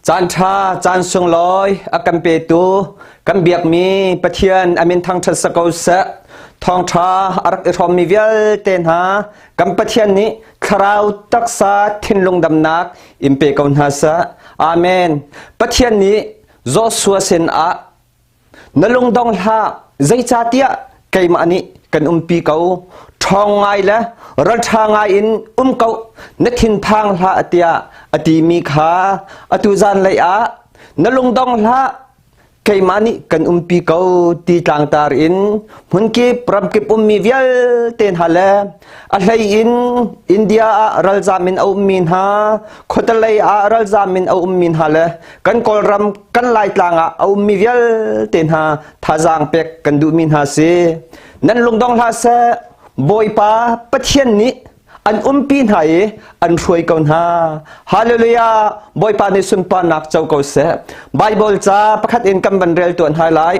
Caan ṭha, caan sunglawi a kan petu kan biakmi Pathian a min thangṭhat sa ko seh. Thawngṭha a rak i hrawmmi vialte hna kan Pathian nih thlarau taksa thinlung damnak in pe ko hna seh. Amen. Pathian nih Joshua sin ah Na lungdong hlah, zeicahtiah keimah nih kan umpi ko. Ṭhawng ngai le ralṭha ngai in um ko, na thinphang hlah tiah a timi kha atu zanlei ah na lungdong hlah, keimah nih kan umpi ko ti tlangtar in hmunkip ramkip ummi vialte hna le a hlei in India ah ralzam in a ummi hna, khuatelei ah ralzam in a ummi hna le kan Kawlram kan Laitlang ah a ummi vialte hna thazaang pek kan duhmi hna si. Nan lungdong hlah seh, Bawipa Pathian nih an umpi hna i an hruai ko hna. Hallelujah! Bawipa nih sunparnak co ko seh. Bible ca pakhat in kan van rel tuan hai lai.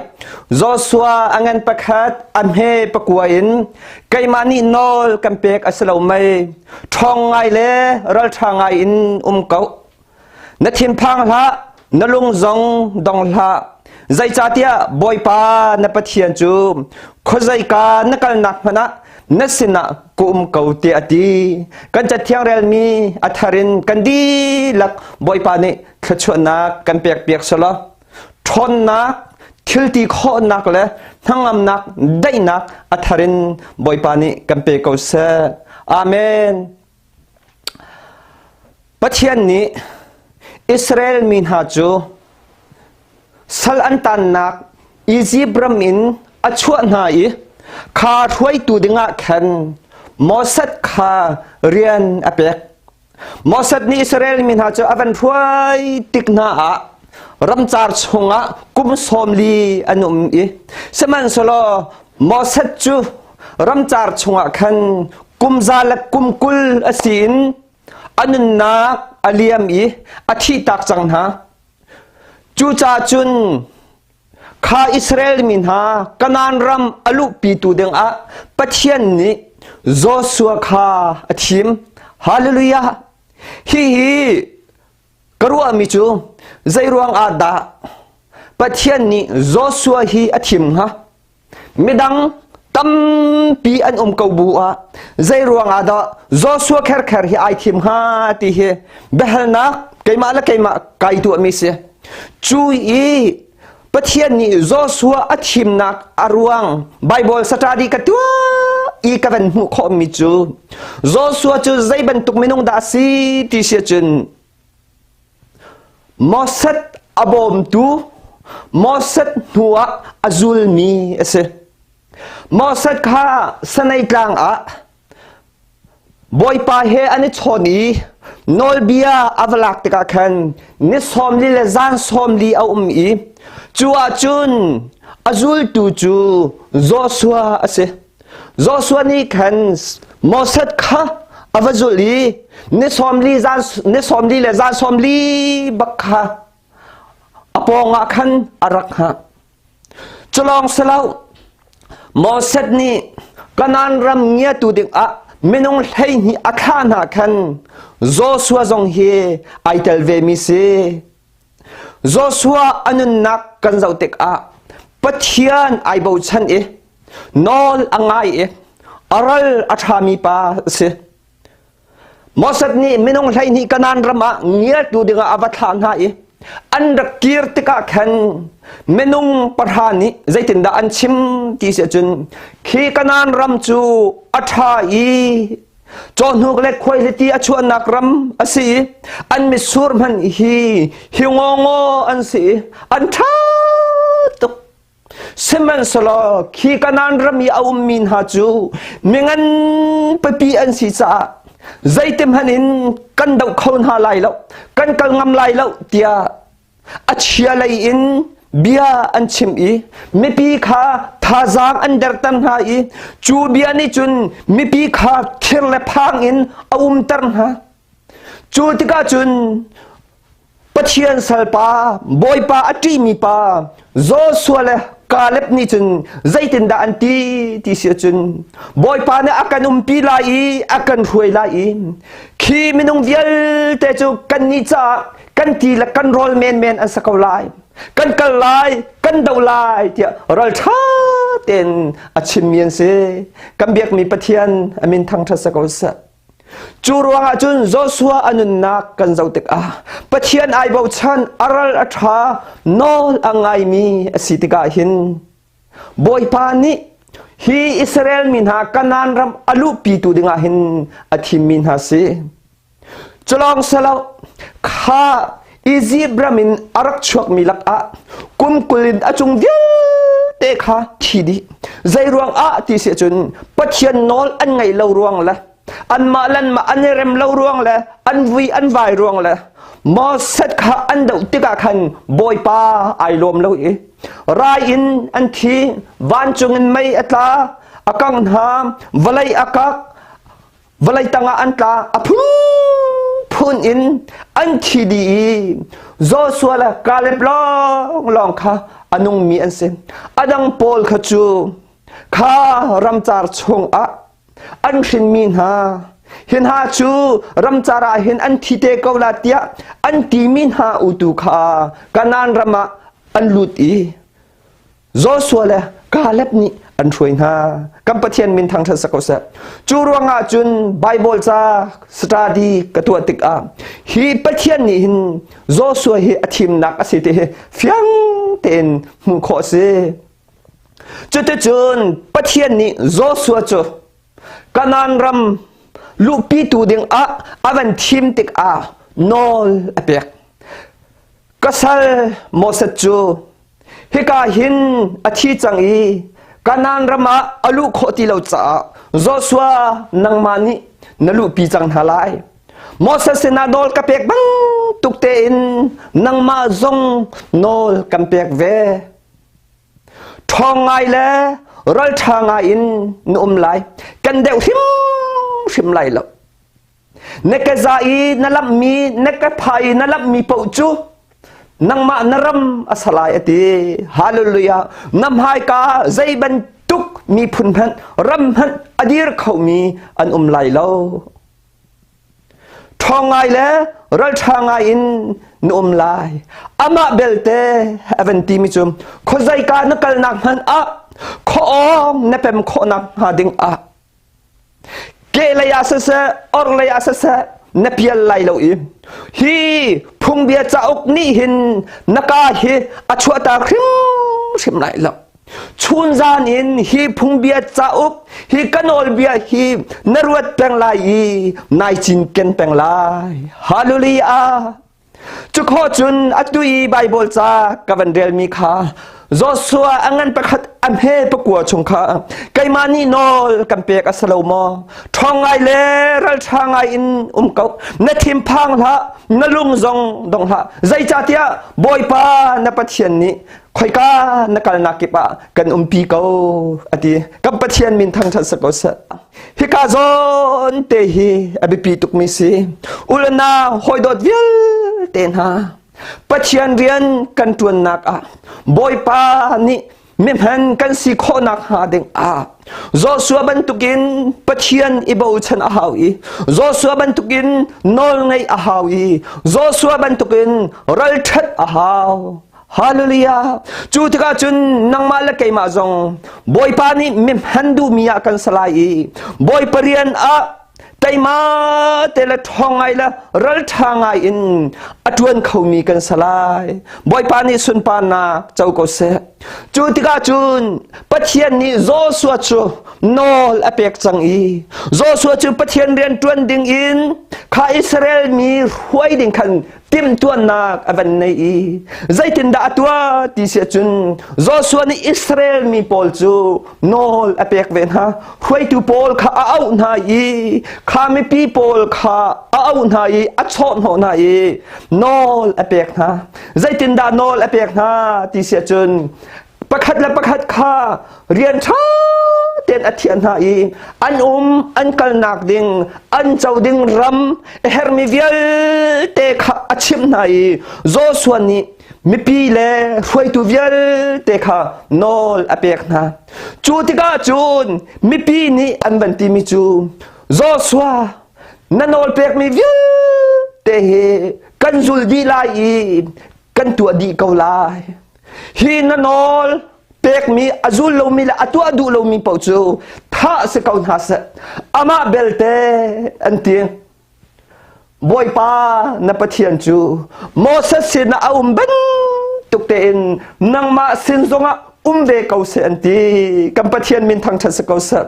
Joshua a ngan pakhat, a hme pakua in keimah nih nawl kan pek a si lo mei. Ṭhawng ngai le ralṭha ngai in um ko. Na thinphang hlah, na lung zong dong hlah. Zeicahtiah Bawipa na Pathian cu khuazeika na kalnak hmanh ah na sinah ka um ko tiah a ti. Kan cathiang relmi a thar in kan dihlak Bawipa nih thluachuahnak kan pekpiak selaw ṭhawnnak, thilti khawhnak le hnangamnak, daihnak a thar in Bawipa nih kan pe ko seh. Amen. Pathian nih Israel mi hna cu sal an tannak Izipt ram in a chuah hna i kha hruaitu dingah khan Moses kha rian a pek. Moses nih Israel mi hna cu a van hruai tik hna ah ramcar chungah kum 40 an um i sihmanhsehlaw Moses cu ramcar chungah khan kum za le kum 20 a si in a nunnak a liam i a thihtak cang hna. Cucaah cun kha Israel mi hna Kanaan ram a luhpitu dingah Pathian nih Joshua kha a thim. Hallelujah! Hihi ka ruahmi cu zeiruang ah dah Pathian nih Joshua hi a thim hnga? Midang tampi an um ko bu ah zeiruang ah dah Joshua kherkher hi ai thim hnga ti hi biahalnak keimah le keimah kai tuahmi si. Cu i Pathian nih Joshua a thimnak a ruang Bible study ka tuah i ka van hmuh khawhmi cu Joshua cu zei bantuk minung dah a si ti si ahcun Moses a bawmtu, Moses hnuah a zulmi a si. Moses kha Sinai tlang ah Bawipa he an i chawn i nawlbia a va lak tikah khan ni 40 le zan 40 a um i cu ahcun a zultu cu Joshua a si. Joshua nih khan Moses kha a va zulh i ni 40 le zan 40 bak kha a pawngah khan a rak hngah. Culawng si lo, Moses nih Kanaan ram ngiatu dingah minung 12 a thlah hna khan Joshua zong hi ai tel vemi si. Joshua a nunnak kan zoh tikah Pathian ai bochan i nawl a ngai i a ral a ṭhami pa a si. Moses nih minung 12 Kanaan ram ah ngiatu dingah a va thlah hna i an rak kir tikah khan minung pahra nih zeitindah an chim ti si ahcun khi Kanaan ram cu a ṭha i cawhnuk le khuaihliti a chuahnak ram a si i an mitsur hmanh hi hi ngawngaw an si i an ṭha tuk. Sihmanhsehlaw khi Kanaan ram i a ummi hna cu mingan pipi an si caah zeitihmanh in kan doh kho hna lai lo, kan kal ngam lai lo tiah a chia lei in bia an chim i mipi kha thazaang an derter hna i cu bia nih cun mipi kha thir le phang in a umter hna. Cu tikah cun Pathian salpa, Bawipa a ṭihmi pa Joshua le Kaleb nih cun zeitindah an ti ti si ahcun Bawipa nih a kan umpi lai i a kan hruai lai i khi minung vialte cu kannih caah Kan ti le kan rawl menmen an sa ko lai. Kan kal lai, kan do lai tiah ralṭha tein a chimmi an si. Kan biakmi Pathian a min thangṭhat sa ko seh. Cu ruangah cun Joshua a nunnak kan zoh tikah Pathian ai bochan, a ral a ṭha, nawl a ngaimi a si tikah hin Bawipa nih hi Israel mi hna Kanaan ram a luhpitu dingah hin a thimmi hna si. Culawng silo kha Izipt ram in a rak chuakmi lakah kum 20 in a cung vialte kha thi dih. Zei ruang ah ti si cun Pathian nawl an ngaih lo ruang le anmah le anmah an i rem lo ruang le an vui an vai ruang le Moses kha an doh tikah khan Bawipa ai lawm lo i rai in an thi, vancung in mei a tla, a kang hna, vawlei a kak, vawlei tangah an tla a phunphun in an thi dih i Joshua le Caleb lawnglawng kha a nungmi an si. A dang pawl kha cu kha ramcar chungah an hrinmi hna hi hna cu ramcar ah hin an thi te ko la tiah an timi hna utu kha Kanaan ram ah an lut i Joshua le Caleb nih an hruai hna. Kan Pathian min thangṭhat sak ko seh. Cu ruangah cun Bible ca study ka tuah tikah hi Pathian nih hin Joshua hi a thimnak a si ti hi fiang tein hmuh khawh a si. Cuticun Pathian nih Joshua cu Kanaan ram luhpitu dingah a van thim tikah nawl a pek. Ka sal Moses cu Hika hin a thi cang i Kanaan ram ah a luh khawh ti lo caah Joshua nangmah nih na luhpi cang hna lai. Moses sinah nawl ka pek bantuk tein nangmah zong nawl kan pek ve. Ṭhawng ngai le ralṭha ngai in na um lai. Kan deuh hrimhrim lai lo. Na ka za i na lamhmi, na ka pha i na lamhmi paoh cu nangmah na ram a sa lai a ti. Hallelujah. Na hmaika zei bantuk miphun hmanh, ram hmanh a dir khomi an um lai lo. Ṭhawng ngai le ralṭha ngai in na um lai. Amah belte a van timi cu khuazeika na kalnak hmanh ah khuaawng na pem khawhnak hnga ding ah Kehlei ah siseh, orhlei ah siseh, na pial lai lo i hi phungbia cauk nih hin na ka hi a chuahter hrimhrim lai lo. Chunzan in hi phungbia cauk hi ka nawlbia hi na ruat peng lai i nai cinken peng lai. Hallelujah! Cukhawh cun atu i Baibal ca ka van relmi kha Joshua a ngan pakhat a hme pakua chung kha keimah nih nawl kan pek a si lo maw? Ṭhawng ngai le ralṭha ngai in um ko. Na thinphang hlah, na lung zong dong hlah. Zeicahtiah Bawipa na Pathian nih khoika na kalnak kip ah kan umpi ko a ti. Kan Pathian min thangṭhat si ko seh. Hika zawn te hi a biapi tukmi si. Ulana hawidawt vialte hna Pathian rian kan ṭuannak ah Bawipa nih mihman kan si khawhnak hnga ding ah Joshua bantukin Pathian i bochan a hau i Joshua bantukin nawl ngeih a hau i Joshua bantukin ralṭhat a hau. Hallelujah! Cu tikah cun nangmah le keimah zong Bawipa nih mihman duhmi ah kan salai i Bawipa rian ah teima te le ṭhawng ngai le ralṭha ngai in a ṭuan khomi kan salai. Bawipa nih sunparnak co ko seh. Cu tikah cun Pathian nih Joshua cu nawl a pek cang i Joshua cu Pathian rian ṭuan ding in kha Israel mi hruai ding khan timhtuahnak a van nei i zeitindah a tuah ti si ahcun Joshua nih Israel mi pawl cu nawl a pek ve hna hruaitu pawl kha a auh hna i kha mipi pawl kha a auh hna i a chawhhnawh hna i nawl a pek hna zeitindah nawl a pek hna ti si ahcun pakhat le pakhat kha rian ṭha tein a thiah hna i an um an kalnak ding an co ding ram a herhmi vialte kha a chimh hna i Joshua nih mipi le hruaitu vialte kha nawl a pek hna. Cu tikah cun mipi nih an van timi cu Joshua na nawl pekmi vialte hi Kan zul dih lai i kan tuah dih ko lai. Hi na nawl pekmi a zul lomi le a tuah duh lomi paoh cu thah si ko hna seh. Amah belte an ti. Bawipa na Pathian cu Moses sinah a um bantuk tein nangmah sin zongah um ve ko seh an ti. Kan Pathian min thangṭhat si ko seh.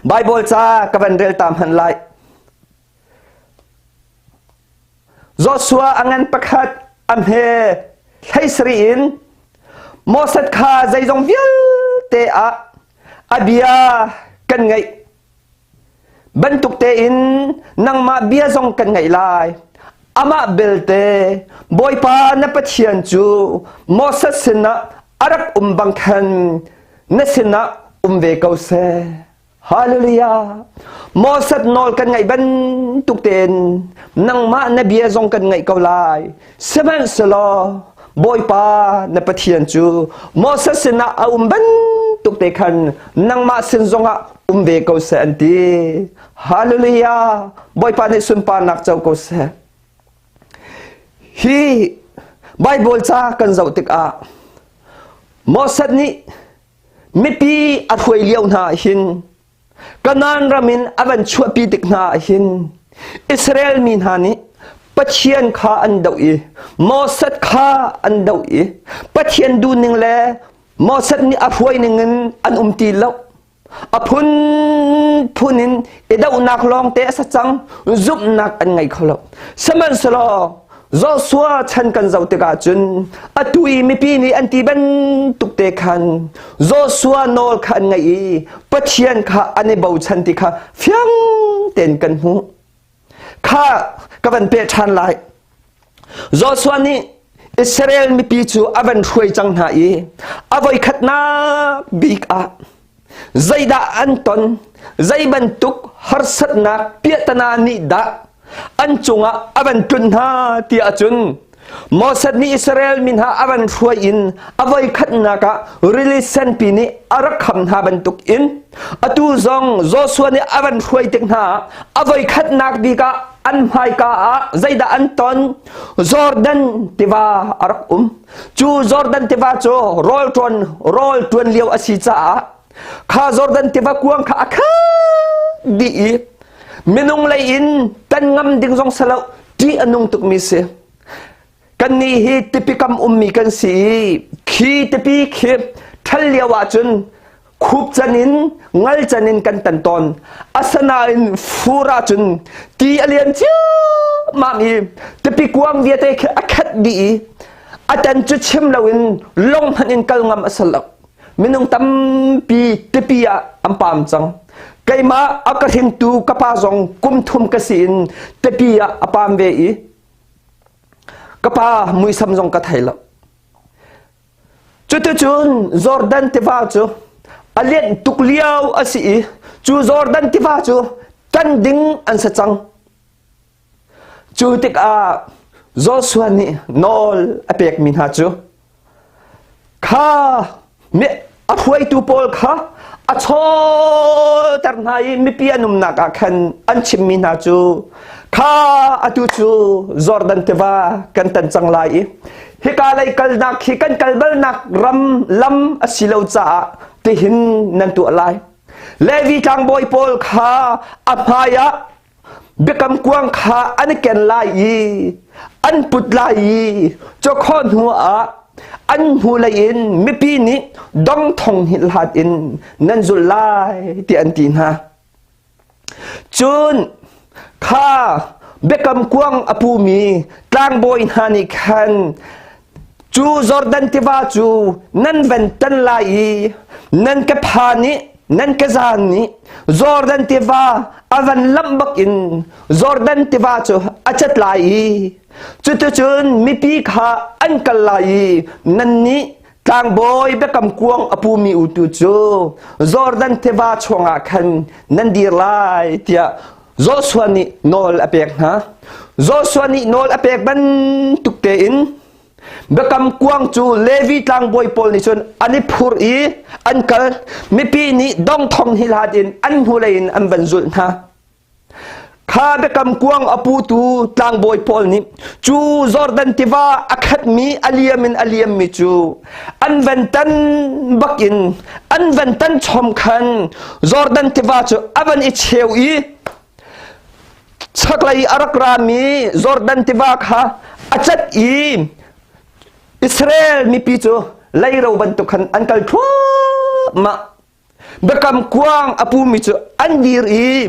Baibal ca ka van rel ta hmanh lai. Joshua a ngan pakhat a hme 17 in Moses kha zeizong vialte ah a bia kan ngaih bantuk tein nangmah bia zong kan ngaih lai. Amah belte Bawipa na Pathian cu Moses sinah a rak um bang khan na sinah um ve ko seh. Hallelujah! Moses nawl kan ngaih bantuk tein nangmah na bia zong kan ngaih ko lai. Sihmanhsehlaw Bawipa na Pathian cu Moses sinah a um bantuk te khan nangmah sin zongah um ve ko seh an ti. Hallelujah! Bawipa nih sunparnak co ko seh. Hi Bible ca kan zoh tikah Moses nih mipi a hruai lio hna hin Kanaan ram in a van chuahpi tik hna ah hin Israel mi hna nih Pathian kha an doh i Moses kha an doh i Pathian duhning le Moses nih a hruai ning in an um ti lo. A phunphun in i dohnak lawng te a sa cang zumhnak an ngei kho lo. Sihmanhsehlaw Joshua chan kan zoh tikah cun atu i mipi nih an ti bantuk te khan Joshua nawl kha an ngaih i Pathian kha an i bochan ti kha fiang tein kan hmuh. Kha ka van peh ṭhan lai. Joshua nih Israel mipi cu a van hruai cang hna i a voikhatnak bik ah zeidah an ton, zei bantuk harsatnak piahtana nih dah an cungah a van tlun hna ti ahcun Moses nih Israel mi hna a van hruai in a voikhatnak ah rili senpi nih a rak kham hna bantuk in atu zong Joshua nih a van hruai tik hna ah a voikhatnak bik ah an hmaika ah zeidah an ton Jordan tiva a rak um cu Jordan tiva cu rawl ṭuan rawl ṭuan lio a si caah kha Jordan tiva kuang kha a khat dih i minung lei in tan ngam ding zong si lo ṭih a nung tukmi si kannih hi tipi kam ummi kan si i khi tipi khi ṭhal lio ahcun khup can in ngal can in kan tan tawn asinain fur ahcun ti a lian ciammam i tipi kuang vialte khi a khat dih i a tan cu chim loin lawng hmanh in kal ngam a si lo minung tampi tipi ah an pam cang keimah a ka hringtu ka pa zong kum thum ka si in tipi ah a pam ve i ka pa muisam zong ka thei lo cuticun Jordan tiva cu a lianh tuk lio a si i cu Jordan tiva cu tan ding an si cang Cu tikah Joshua nih nawl a pekmi hna cu kha a hruaitu pawl kha a chawlter hna i mipi an umnak ah khan an chimmi hna cu kha atu cu Jordan tiva kan tan cang lai i hika lei kalnak hi kan kal balnak ram lam a si lo caah tihin nan tuah lai. Levi tlangbawi pawl kha a hmai ah Biakam kuang kha an i ken lai i an put lai i cawkhaw hnu ah an hnulei in mipi nih dong thong hnih hlat in nan zulh lai ti an ti hna. Cun kha biakam kuang a pumi tlangbawi hna nih khan cu Jordan tiva cu nan van tan lai i nan ka pha nih nan kazan nih Jordan tiva a van lamh bak in Jordan tiva cu a cat lai i cuticun mipi kha an kal lai i nannih tlangbawi biakam kuang a pumi utu cu Jordan tiva chungah khan nan dir lai tiah Joshua nih nawl a pek hna. Joshua nih nawl a pek bantuk tein Biakam kuang cu Levi tlangbawi pawl nih cun an i phur i an kal. Mipi nih dongthong hi hlat in an hnulei in an van zulh hna. Kha biakam kuang a putu tlangbawi pawl nih cu Jordan tiva a khatmi a liam in a liammi cu an van tan bakin an van tan chom khan Jordan tiva cu a van i cheu i chaklei a rak rami Jordan tiva kha a cat i Israel mipi cu leiro bantuk khan an kal thluahmah. Biakam kuang a pumi cu an dir i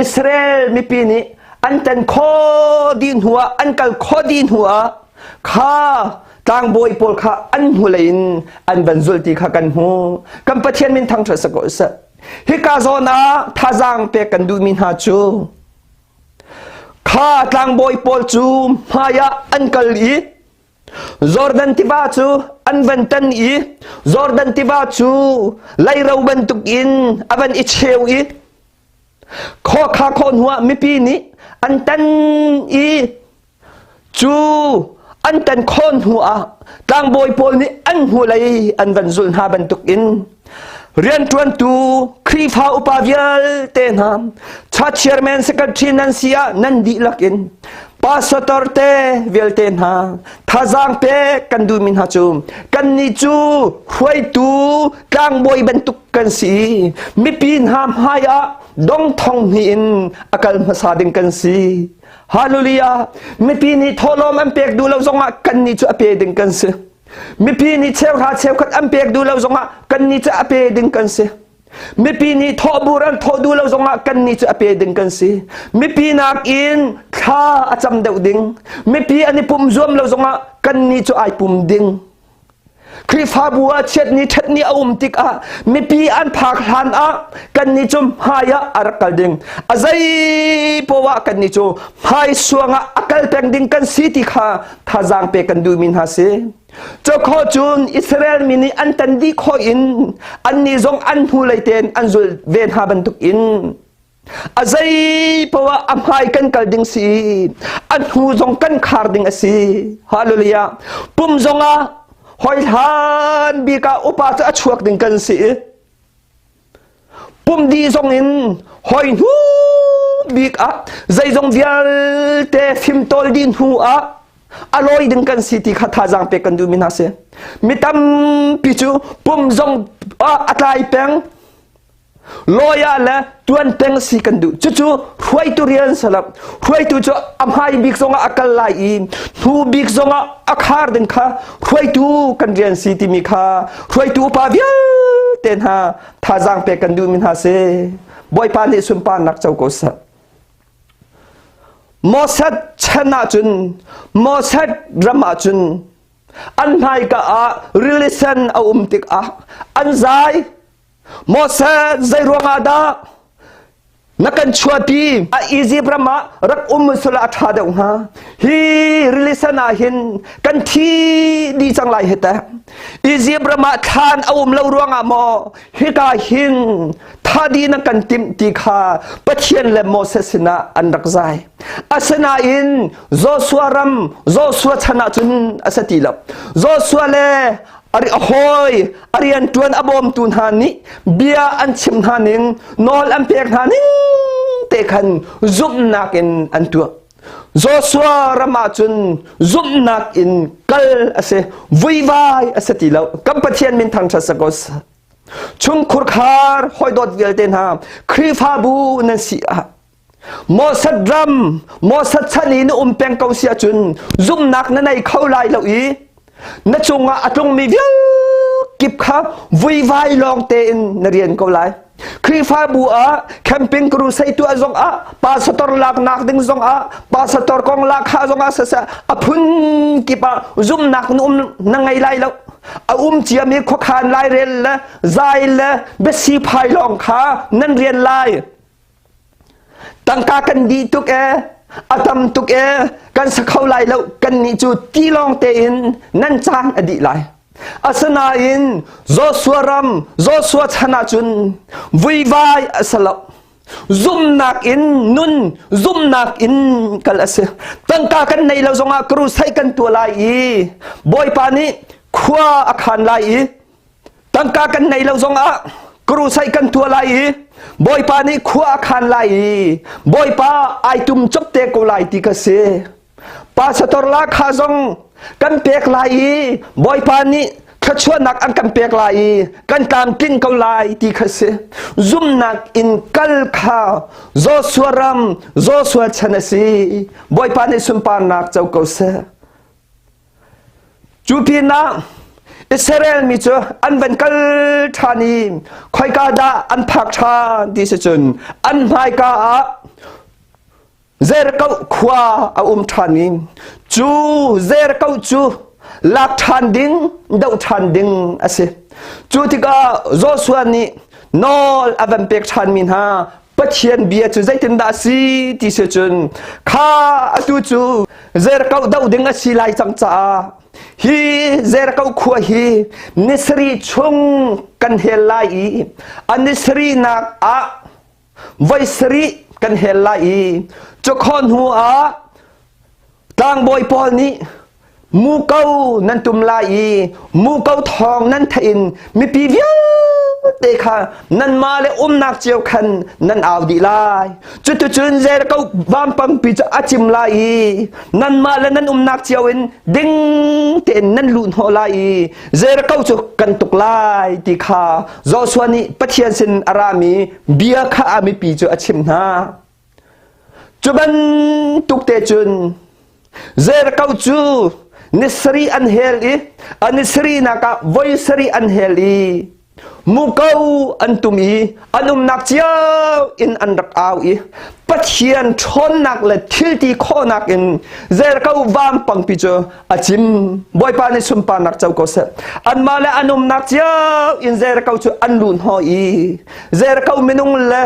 Israel mipi nih an tan khawh dih hnuah an kal khawh dih hnuah kha tlangbawi pawl kha an hnulei in an van zulh ti kha kan hmu. Kan Pathian min thangṭhat si ko seh. Hika zawn ah thazaang pek kan duhmi hna cu kha tlangbawi pawl cu hmai ah an kal i Jordan tiva cu an van tan i Jordan tiva cu leiro bantuk in a van i cheu i khawkha khawh hnuah mipi nih an tan i cu an tan khawh hnuah tlangbawi pawl nih an hnulei an van zulh hna bantuk in rianṭuantu Khrihfa upa vialte hna church chairman secretary nan si ah nan dihlak in pastor te vialte hna thazaang pek kan duhmi hna cu kannih cu hruaitu tlangbawi bantuk kan si mipi hna hmai ah dong thong hnih in a kal hmasa ding kan si. Hallelujah! Mipi nih thawhlawm an pek duh lo zongah kannih cu a pe ding kan si. Mipi nih cheuhra cheukhat an pek duh lo zongah kannih cu a pe ding kan si. Mipi nih thawhbur an thawh duh lo zongah kannih cu a pe ding kan si. Mipi nakin thla a cam deuh ding. Mipi an i pum zuam lo zongah kannih cu ai pum ding. Khrihfabu ah chiatni ṭhatni a um tikah mipi an phak hlan ah kannih cu hmai ah a rak kal ding. A zei poah ah kannih cu hmai suang ah a kal peng ding kan si ti kha thazaang pe kan duhmi hna si. Cokho cun Israel mi nih an tan dih khawh in annih zong an hnulei tein an zul ve hna bantuk in a zei poah a hmai kan kal ding si a hnu zong kan khar ding a si. Hallelujah. Pum zong ah hoi hlan bik ah upa cu a chuak ding kan si. Pum dih zong in hoi hnu bik ah zeizong vialte fimtawl dih hnu ah a lawi ding kan si ti kha thazaang pek kan duhmi hna si. Mi tampi cu pum zong ah a tlai peng lawyer le tuan peng si kan duh. Cucu hruaitu rian salam. Hruaitu cu a hmai bik zongah a kal lai i hnu bik zongah a khar ding kha hruaitu kan rian si timi kha hruaitu upa vialte hna thazaang pek kan duhmi hna si. Bawipa nih sunparnak co ko seh. Moses chan ahcun Moses ram ahcun an hmaika ah rili sen a um tikah an zai. Moses zei ruangah dah na kan chuahpi? A Egypt ram ah rak um sula a ṭha deuh hnga. Hi rili sen ah hin kan thi dih cang lai hi teh. Egypt ram ah thlan a um lo ruangah maw hika hin thadi na kan timh ti kha Pathian le Moses sinah an rak zai. Asinain Joshua ram Joshua chan ah cun a si ti lo. Joshua le a hawi a rianṭuan a bawmtu hna nih bia an chim hna ning nawl an pek hna ning te khan zumhnak in an tuah. Joshua ram ah cun zumhnak in kal a si, vuivai a si ti lo. Kan Pathian min thangṭhat si ko seh. Chungkhur khar hawidawt vialte hna Khrihfabu nan si ah Moses ram Moses chan i na um peng ko si ahcun zumhnak na nei kho lai lo i na cungah a tlungmi vialkip kha vuivai lawng tein na rian ko lai. Khrihfabu ah camping crusade tuah zong ah pastor laknak ding zong ah pastor kong lak kha zong ah siseh a phun kip ah zumhnak na um na ngei lai lo. A um ciami khuakhan lairel le zai le biasi phai lawng kha nan rian lai. Tangka kan dih tuk ee, a tam tuk ee, kan sa kho lai lo, kannih cu ti lawng tein nan caan a dih lai. Asinain Joshua ram, Joshua chan ahcun vuivai a si lo. Zumhnak in nun, zumhnak in kal a si. Tangka kan nei lo zongah crusade kan tuah lai i Bawipa nih khua a khan lai i tangka kan nei lo zongah crusade kan tuah lai i. Bawipa nih khua a khan lai i Bawipa ai tum cop te ko lai ti ka si. Pastor la kha zong kan pek lai i Bawipa nih thluachuahnak an kan pek lai i kan tlamtlinh ko lai ti kha si. Zumhnak in kal kha Joshua ram, Joshua chan a si. Bawipa nih sunparnak co ko seh. Cu pinah Israel mi cu an van kal ṭhan i khoika dah an phak ṭhan ti si cun an hmaika ah Jericho khua a um ṭhan i cu Jericho cu lak ṭhan ding, doh ṭhan ding a si. Cu tikah Joshua nih nawl a van pek ṭhanmi hna Pathian bia cu zeitindah a si ti si cun kha atu cu Jericho doh ding a si lai cang caah hi Jericho khua hi ni sarih chung kan hel lai i a ni sarihnak ah voi sarih kan hel lai i cukhawh hnu ah Tlangbawi pawl nih muko nan tum lai i muko thawng nan theih in mipi vialte kha nanmah le umnak cio khan nan au dih lai. Cuticun Jericho vampangpi cu a cim lai i nanmah le nan umnak cio in ding tein nan luh hnawh lai i Jericho cu kan tuk lai ti kha Joshua nih Pathian sin a rami bia kha a mipi cu a chimh hna. Cu bantuk te cun Jericho cu ni sarih an hel i a ni sarihnak ah voi sarih an hel i muko an tum i an umnak cio in an rak au i Pathian ṭhawnnak le thilti khawhnak in Jericho vampangpi cu a cim. Bawipa nih sunparnak co ko seh. Anmah le an umnak cio in Jericho cu an luh hnawh i Jericho minung le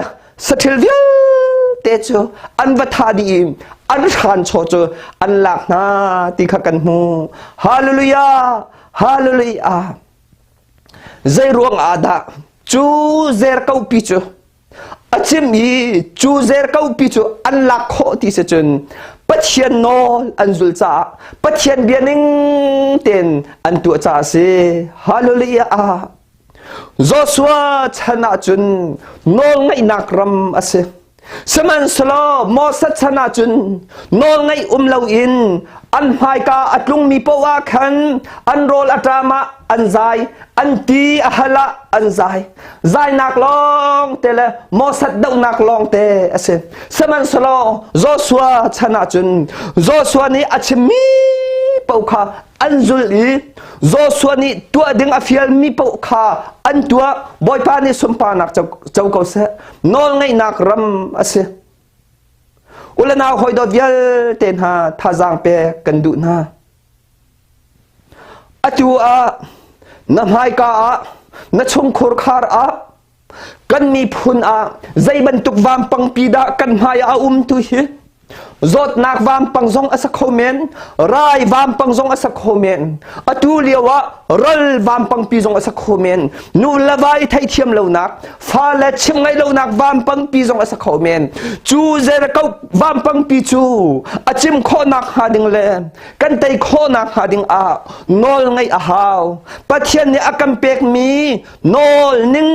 saṭhil vialte cu an va thah dih i an hranchaw cu an lak hna ti kha kan hmu. Hallelujah! Hallelujah! Zei ruang ah dah cu zerkopi cu a chim i cu zerkopi cu an lak khawh ti si cun Pathian nawl an zul caah Pathian bia ning tein an tuah caah a si. Hallelujah! Joshua chan ahcun nawlngaihnak ram a si. Sihmanhsehlaw Moses chan ahcun nawlngaih um loin an hmaika a tlungmi paoh ah khan an rawl a ṭam ah an zai, an ti a hal ah an zai. Zainak lawng te le Moses dohnak lawng te a si. Sihmanhsehlaw Joshua chan ahcun Joshua nih a chimmi paoh kha an zulh i Joshua nih tuah ding a fialmi paoh kha an tuah. Bawipa nih sunparnak co ko seh. Nawlngaihnak ram a si. U le nau hawi dawt vialte hna thazaang pek kan duh hna. Atu ah na hmaika ah na chungkhur khar ah kan miphun ah zei bantuk vampangpi dah kan hmai ah a um tu hi zawtnak vampang zong a sa kho men rai vampang zong a sa kho men atu lio ah ral vampangpi zong a sa kho men nu le va i theithiam lonak fa le chim ngaih lonak vampangpi zong a sa kho men cu Jericho vampangpi cu a cim khawhnak hnga ding le kan tei khawhnak hnga ding ah nawl ngaih a hau Pathian nih a kan pekmi nawl ning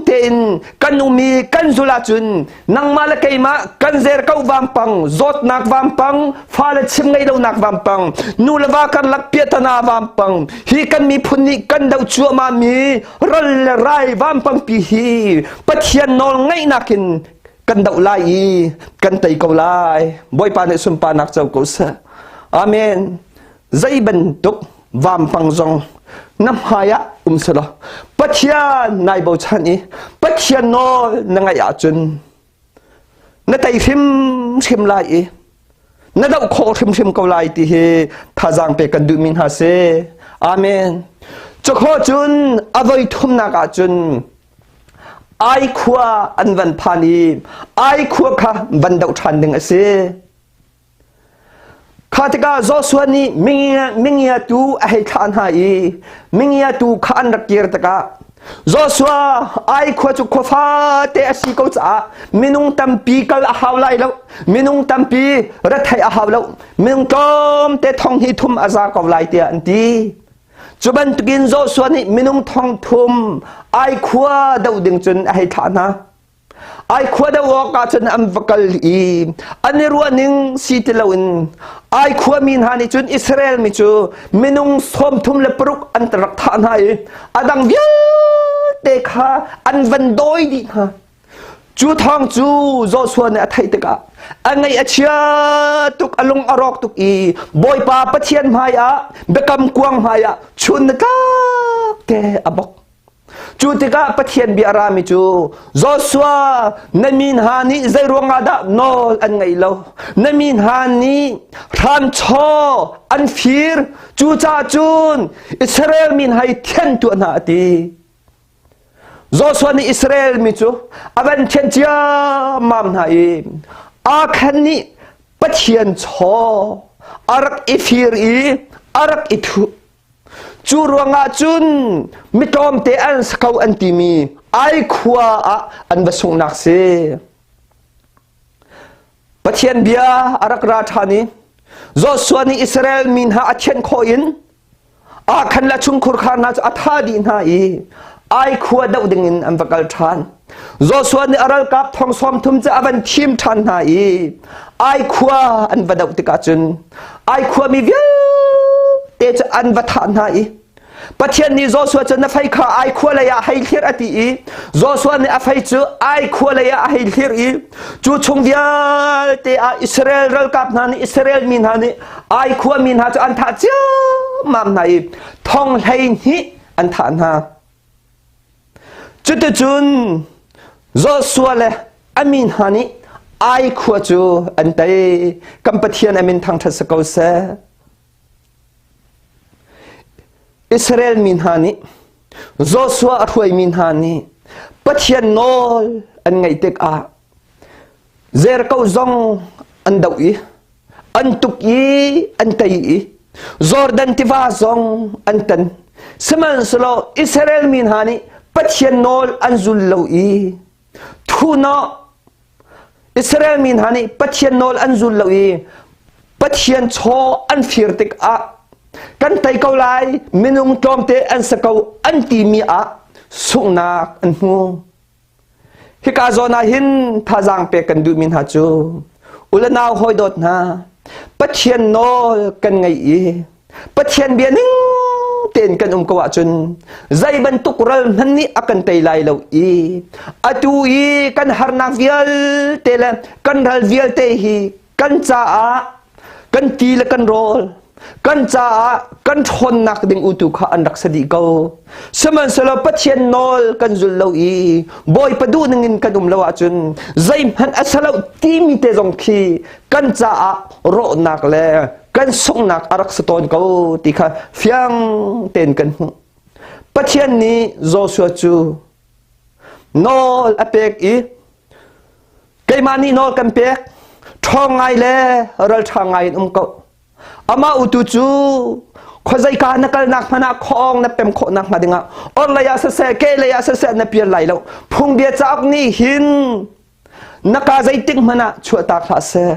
tein kan um i kan zul ahcun nangmah le keimah kan zer ko vampang zawtnak vampang fale chim ngei lonak vampang nu le va karlak piahtana vampang hi kan miphun nih kan doh cuahmah mi ral le rai vampang pi hi Pathian nawl ngaihnak in kan doh lai i kan tei ko lai. Bawipa nih sunparnak co ko seh. Amen. Zei bantuk vampang zong na hmai ah um selaw Pathian nai bochan i Pathian nawl na ngaih ahcun na tei hrimhrim lai i na doh khawh hrimhrim ko lai ti hi thazaang pek kan duhmi hna si. Amen. Cukhawh cun a voi thumnak ahcun Ai khua an van phan i ai khua kha van doh ṭhan ding a si. Kha tikah Joshua nih mingiatu a hei thlah hna i mingiatu kha an rak kir tikah Joshua ai khua cu khua fate a si ko caah minung tampi kal a hau lai lo minung tampi retheih a hau lo minung tlawmte thong hnih thum a za ko lai tiah an ti. Cu bantukin Joshua nih minung thong thum ai khua doh ding cun a hei thlah hna. Ai khua deuh awk ah cun an va kal i an i ruah ning si ti loin ai khua mi hna nih cun Israel mi cu minung 36 an rak thah hna i a dang vialte kha an van dawi dih hna. Cu thawng cu Joshua nih a theih tikah a ngaih a chia tuk, a lung a rawk tuk i Bawipa Pathian hmaiah biakam kuang hmaiah chun na tlak te a bok. Cu tikah Pathian bia a rami cu Joshua na mi hna nih zei ruangah dah nawl an ngaih lo? Na mi hna nih hramchaw an fir. Cucaah cun Israel mi hna hi thianh tuah hna a ti. Joshua nih Israel mi cu a van thianh ciammam hna i Akhan nih Pathian chaw a rak i fir i a rak i thuh. Cu ruangah cun mi tlawmte an si ko an timi ai khua ah an va sunghnak si. Pathian bia a rak ra ṭhan i Joshua nih Israel mi hna a thianh khawh in Akhan le chungkhur khar hna cu a tha dih hna i ai khua doh dingin an va kal ṭhan. Joshua nih a ralkap thong sawm thum cu a van thim ṭhan hna i ai khua an va doh tikah cun ai khua mi vialte cu an va thah hna i Pathian nih Joshua cu na fei kha ai khua lei ah hei thlir a ti i Joshua nih a fei cu ai khua lei ah a hei thlir i cu chung vialte ah Israel ralkap hna nih Israel mi hna nih ai khua mi hna cu an thah ciammam hna i thong 12 an thah hna. Cuticun Joshua le a mi hna nih Ai khua cu an tei. Kan Pathian a min thangṭhat si ko seh. Israel mi hna nih Joshua a hruaimi hna nih Pathian nawl an ngaih tikah Jericho zong an doh i an tuk i an tei i Jordan tiva zong an tan. Sihmanhsehlaw Israel mi hna nih Pathian nawl an zul lo i thuhnawh Israel mi hna nih Pathian nawl an zul lo i Pathian chaw an fir tikah kan tei ko lai minung tlawmte an si ko an timi ah sunghnak an hmu. Hika zawn ah hin thazaang pek kan duhmi hna cu u le nau hawi dawt hna Pathian nawl kan ngaih i Pathian bia ning tein kan um ko ahcun zei bantuk ral hmanh nih a kan tei lai lo i atu i kan harnak vialte le kan ral vialte hi kan caah kan ti le kan rawl kan caah kan ṭhawnnak ding utu kha an rak si dih ko. Sihmanhsehlaw Pathian nawl kan zul lo i Bawipa duh ningin kan um lo ahcun zeihmanh a si lo timi te zong khi kan caah rawhnak le kan sunghnak a rak si tawn ko ti kha fiang tein kan hmuh. Pathian nih Joshua cu nawl a pek i Keimah nih nawl kan pek. Ṭhawng ngai le ralṭha ngai in um ko. Amah utu cu khuazeika na kalnak hmanh ah khuaawng na pem khawh nakhnga dingah orhlei ah siseh kehlei ah siseh na pial lai lo. Phungbia cauk nih hin na ka zeitik hmanh ah chuahtak hlah seh.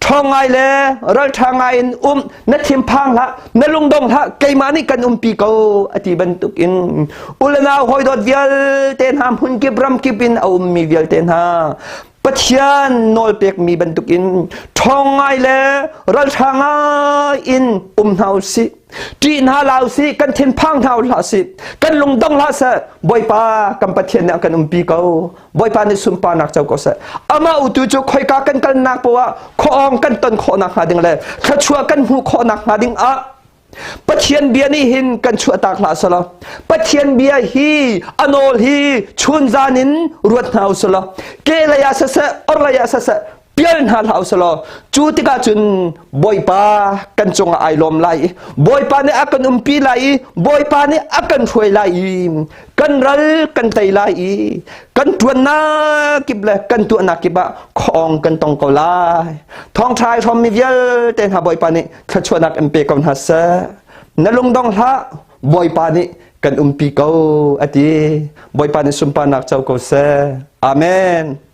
Ṭhawng ngai le ralṭha ngai in um na thinphang hlah na lungdong hlah keimah nih kan umpi ko a ti bantuk in u le nau hawidawt vialte hna hmunkip ramkip in a ummi vialte hna Pathian nawlpekmi bantuk in ṭhawng ngai le ralṭha ngai in um hna u sih ṭih hna hlah u sih kan thinphang hna hlah sih kan lungdong hlah seh Bawipa kan Pathian nih a kan umpi ko Bawipa nih sunparnak co ko seh. Amah utu cu khoika kan kalnak poah ah khuaawng kan ton khawhnak hnga ding le thluachuah kan hmuh khawhnak hnga ding ah Pathian bia nih hin kan chuahtak hlah selaw Pathian bia hi a nawl hi chunzan in ruat hna usulaw ke lei ah siseh or lei ah siseh pial hna hlah usulaw cu tikah cun Bawipa kan cungah ai lawm lai i Bawipa nih a kan umpi lai i Bawipa nih a kan hruai lai i kan ral kan tei lai i kan ṭuannak kip le kan tuahnak kip ah khuaawng kan tong ko lai. Thawngṭha ai hrawmmi vialte hna Bawipa nih thluachuahnak in pe ko hna seh. Na lungdong hlah, Bawipa nih kan umpi ko a ti. Bawipa nih sunparnak co ko seh. Amen.